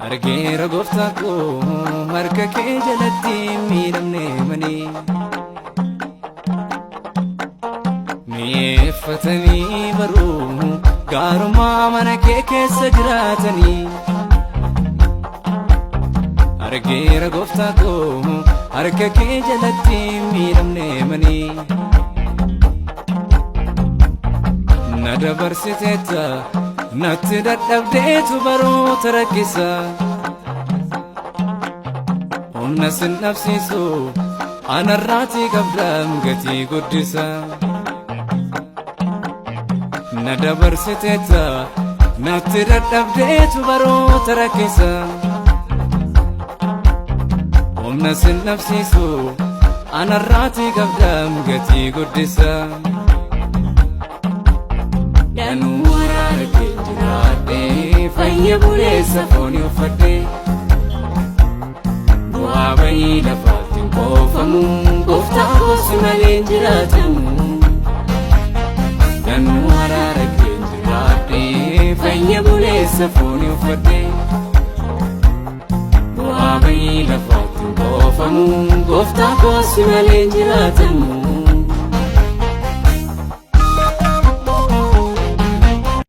Argeera gooftaa koo harka kee jalatti miidhamne manii. Mi'eeffatanii baruu gaarummaa mana kee keessa jiraatanii. Argeera gooftaa koo harka kee jalatti miidhamne manii. Na dabarsiteetta natti dadhabdeetu baroota rakkisa. Humna sin dhabsiisu anarraatii qabdaam gatii guddisa. Na dabarsiteetta natti dadhabdeetu baroota rakkisa. Humna sin dhabsiisu anarraatii qabdaam gatii guddisa. Danuu araara kee jiraadhee fayya buleessa foonii uffadhee. Bu'aa bayii lafaatti hin qoofamu gooftaa koo si malee hin jiraatamu. Danuu araara kee jiraadhee fayya buleessa foonii uffadhee. Bu'aa bayii lafaatti hin qoofamu gooftaa koo si malee hin jiraatamu.